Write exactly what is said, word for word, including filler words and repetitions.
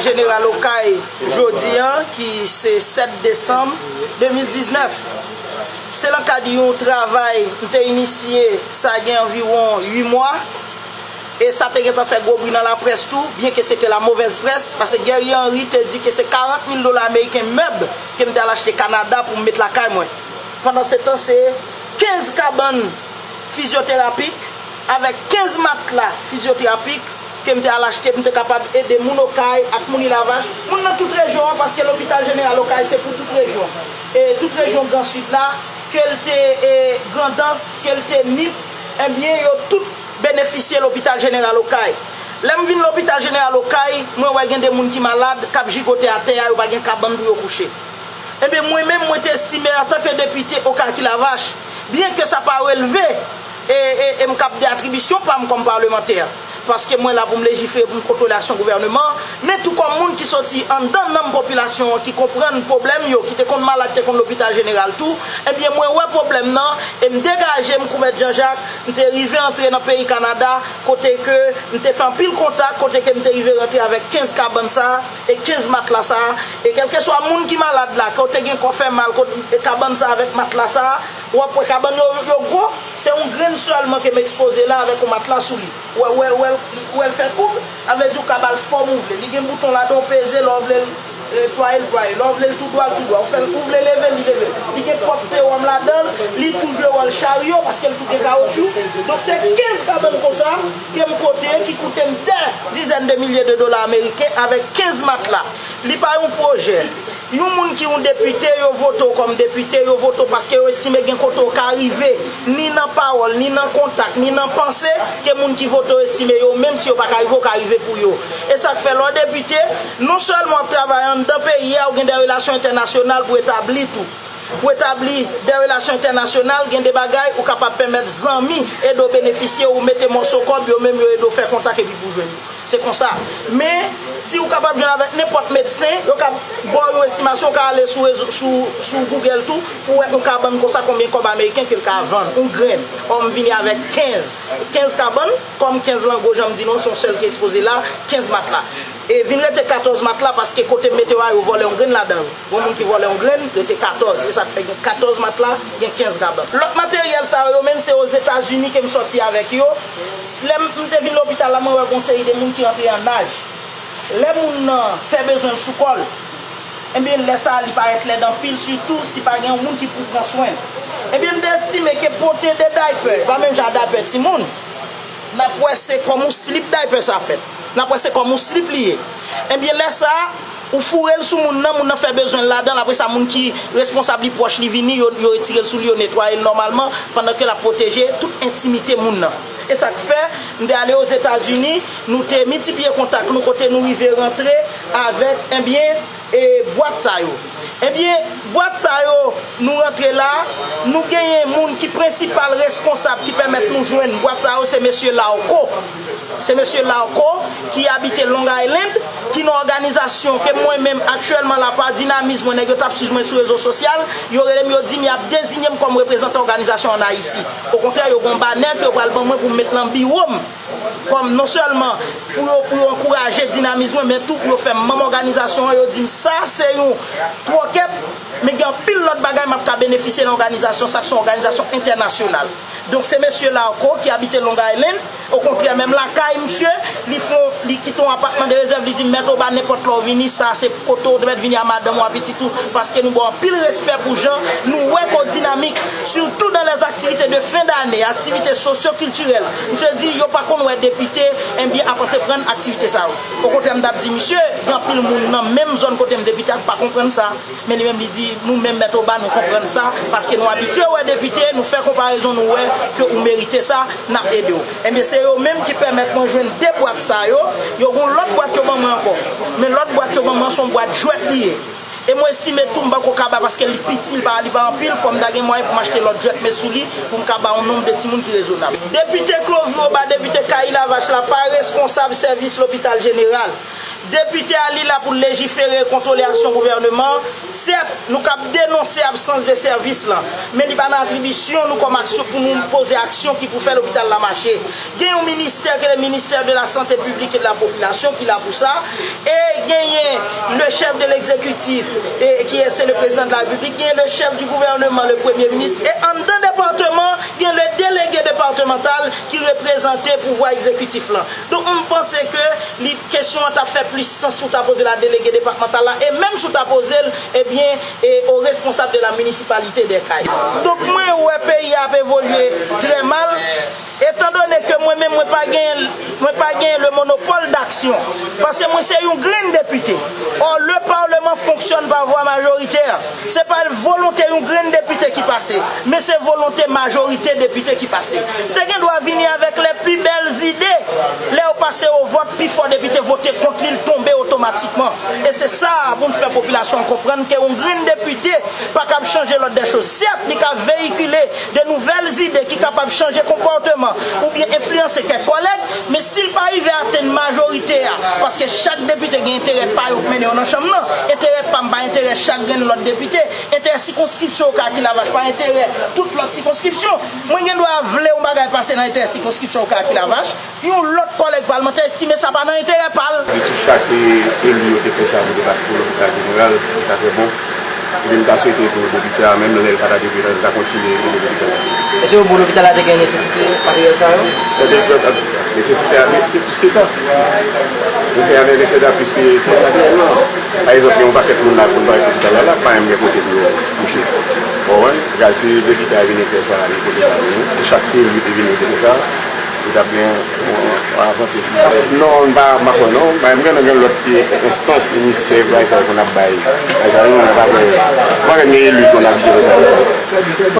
Jeneral Okay jodi a, ki se sèt desanm de mil diznèf. Se nan kad yon travay m te inisye sa gen anviwon uit mwa, e sa te gentan fè gwo bri nan laprès tou, byenke se te la mauvaise presse, paske Guerrier Henry te di ke se karant mil dola ameriken mèb ke m te al achte Kanada pou m met lakay mwen. Pandansetan, se kenz kabann fizyoterapik avèk kenz matla fizyoterapik ke m te al achte pou m te kapab ede moun Okay ak moun Ilavach, moun nan tout rejyon an, paske lopital jeneral Okay se pou tout rejyon. E tout rejyon Gran Sid la, ke l te e, Grandans, ke l te Nip, ebyen, yo tout benefisye lopital jeneral Okay. Lè m vin lopital jeneral Okay, mwen wè gen de moun ki malad, k ap jigote atè a, yo pa gen kabann pou yo kouche. Ebyen, mwen menm, mwen te estime, antanke depite Okay ak Ilavach, byenke sa pa relve, e, e, e m k ap de atribisyon pa m kòm palmantè, paske mwen la pou m lejifere, pou m kontwole aksyon gouvèneman, men tou kòm moun ki soti anndan nanm popilasyon an, ki konprann pwoblèm yo, ki te konn malad, te konn lopital jeneral tou, ebyen, mwen wè pwoblèm nan, e m degaje m kou mèt Janjak, m te rive antre nan peyi Kanada, kote ke m te fè anpil kontak, kote ke m te rive rantre avèk kenz kabann sa a, e kenz matla sa a, e kèlkeswa moun ki malad la, ke w te gen kò fè mal, kot, e kabann sa a avèk matla sa a, w ap wè kabann yo, yo gwo, se yon grenn sèlman ke m ekspoze la avèk yon matla sou li. Ou wè, ou wè, ou wè, ou wè l fè koub, sa vle di w kab al fòm ou vle. Li gen bouton ladan, w peze, lè w vle l, e, plwaye l plwaye. Lè w vle l tou dwa, l tou dwa. Ou fè l, ou vle leve l, li leve. Li gen pòt sewòm ladan l, li tou jwe wòl charyo paske l tou gen kawotchou. Donk se kenz kabann konsa ke m pote ki koute m dè dizèn de milye de dola ameriken avèk kenz matla. Li pa yon pwojè. Yon moun ki yon depite, yo vote w kòm depite, yo vote w paske yo estime gen kote w ka rive, ni nan pawòl, ni nan kontak, ni nan panse, ke moun ki vote w estime yo, menm si yo pa ka rive, w ka rive pou yo. E sa k fè lè w depite, non sèlman w ap travay anndan peyi a, ou gen de relasyon entènasyonal pou etabli tou. Pou etabli de relasyon entènasyonal, gen de bagay ou kapab pèmèt zanmi ede w benefisye, ou mete mòso kòb, yo menm yo ede w fè kontak epi pou w jwenn. Se konsa. Men, si ou kapab jwenn avèk nenpòt medsen, yo ka ba w yon estimasyon, ou ka ale sou rezo, sou, sou Google tou, pou w wè yon kabann konsa konbyen kòb ameriken ke l ka vann, yon grenn. Ò, m vini avèk kenz, kenz kabann, kòm kenz lango, jan m di nou, se yon sèl ki ekspoze la, kenz matla. E vin rete katòz matla, paske kote m mete yo a, yo vòlè yon grenn ladan yo. Gon moun ki vòlè yon grenn, rete katòz. E sa k fè gen katòz matla, gen kenz kabann. Lòt materyèl sa yo, yo menm se Ozetazini ke m sòti avèk yo. Lè m, m te vin lopital la, mwen wè gon seri de moun ki antre an aj. Lè moun nan fè bezwen l sou kò l, ebyen, lè sa a, li parèt lèd anpil, sitou si pa gen yon moun ki pou pran swen l. Ebyen, m te estime ke pote de daypè, pa menm jan a daypè timoun, n ap wè se kòm yon slip daypè sa fèt. N ap wè se kòm yon slip li ye. Ebyen, lè sa a, ou foure l sou moun nan, moun nan fè bezwen l ladan l, apre sa, moun ki responsab li, pwòch li vini, yo, yo retire l sou li, yo netwaye l nòmalman, pandan ke l ap pwoteje tout entimite moun nan. E sa k fè, m te ale Ozetazini, nou te miltipliye kontak nou, kote nou rive rantre avèk, ebyen, e, bwat sa yo. Ebyen, bwat sa yo, nou rantre la, nou genyen moun ki prensipal reskonsab ki pèmèt nou jwenn bwat sa yo, se mesye Larco. Se mesye Larco ki abite Long Island, ki nan òganizasyon ke mwen menm aktyèlman la pa dinamiz mwen, nèg yo t ap swiv mwen sou rezo sosyal, yo rele m, yo di m y ap deziye m kòm reprezantan òganizasyon ann Ayiti. Okontrè, yo gen yon banè ke yo pral ban mwen pou m met nan biwo m. Kòm non sèlman pou yo, pou yo ankouraje dinamiz mwen, men tou pou yo fè m manm òganizasyon an, yo di m sa se yon twòkèt, men gen anpil lòt bagay m ap ka benefisye nan òganizasyon sa, k se yon òganizasyon entènasyonal. Donk se mesye Larco ki abite Long Island, okontrè, menm lakay misye, li fè yon, li kite yon apatman de rezèv, li di m, Mèt Oba, nenpòt lè w vini, sa se kote w te mèt vini a madanm ou, a pitit ou, paske nou ba w anpil respè pou jan nou wè ke w dinamik, surtout dans les activités de fin d'année, activités socio-culturelles. Misye di yo pa konn wè depite, ebyen, ap antreprann aktivite sa yo. Okontrè, m t ap di misye, gen anpil moun nan menm zòn kote m depite a k pa konprann sa. Men li menm, li di, nou menm, Mèt Oba, nou konprann sa, paske nou abitye wè depite, nou fè konparezon, nou wè ke ou merite sa, n ap ede w. Ebyen, se yo menm ki pèmèt mwen jwenn de bwat sa yo, yo gen yon lòt bwat yo ban mwen ankò. Men lòt bwat yo ban mwen, se yon bwat jwèt li ye. E mwen estime tou, m pako ka ba paske li piti, li pa, li pa anpil, fò m ta gen mwayen pou m achte lòt jwèt met sou li, pou m ka ba yon nonb de timoun ki rezonab. Depite Clovio Oba, depite Kayi Lavach la, pa responsab sèvis lopital jeneral. Depite a li la pou l lejifere e kontwole aksyon gouvèneman an. Sèt, nou kab denonse absans de sèvis lan, men li pa nan atribisyon nou kòm aksyon pou nou poze aksyon ki pou fè lopital la mache. Gen yon ministè ki rele Ministère de la Santé Publique et de la Population ki la pou sa, e genyen le chef de l'exécutif, e ki se le président de la République, genyen le chef du gouvernement, le premier ministre, e anndan depatman, gen le délégué départemental ki reprezante pouvwa egzekitif lan. Donk, m panse ke li, kesyon an t ap fè plis sans si w ta poze l a delege depatmantal la, e menm si w ta poze l, ebyen, e, o responsab de la minisipalite dè Kay. Donk, mwen wè peyi a ap evolye trè mal, etandone ke mwen menm, mwen pa gen, mwen pa gen le monopole d'action, paske mwen se yon grenn depite. Or, le parlement fonctionne par voie majoritaire. Se pa volonte yon grenn depite ki pase, men se volonte majorite depite ki pase. Te gen dwa vini avèk lè pi bèl zide. Lè yo pase o vòt, pi fò depite vote kont li, l tonbe otomatikman. E se sa pou n fè popilasyon an konprann ke yon grenn depite pa kab chanje lòd dè choz. Sèt, li ka veyikile de nouvèl zide ki kapab chanje konpòteman oubyen enfliyanse kèk kòlèg, men si l pa rive atenn majorite a, paske chak depite gen enterè pa yo k mennen yo nan chanm nan, enterè pa m pa enterè chak grenn lòt depite, enterè sikonskripsyon Okakilavach pa enterè tout lòt sikonskripsyon. Mwen gen dwa vle yon bagay pase nan enterè sikonskripsyon Okakilavach, yon lòt kòlèg palmantè estime sa pa nan enterè pa l. Li sou chak, e, eli yo te fè sa pou te bat pou lopital jeneral, li ta trè bon. Epi m ta swete pou depite a, menm lè l pa ta depite, li ta kontinye ede lopital la. Èske w bon lopital la te gen nesesite materyèl sa yo? Sa te, nesesite a te plis ke sa. Nesesite a te plis ke materyèl lan. Pa egzanp, gen yon pakèt moun la pou bay lopital la, la pa menm gen kote pou yo kouche. Ou konprann? Gad si depite a vin fè sa, li pote sa pou nou. Pou chak eli te vin pote sa, li t ap gen yon, yon avanse. Non, m pa, m pa kwè non. Men m konnen gen lòt enstans, ministè, bagay sa yo konn ap bay. Bagay sa yo, m pa kwè. M pa kwè gen eli konn ap jere sa yo.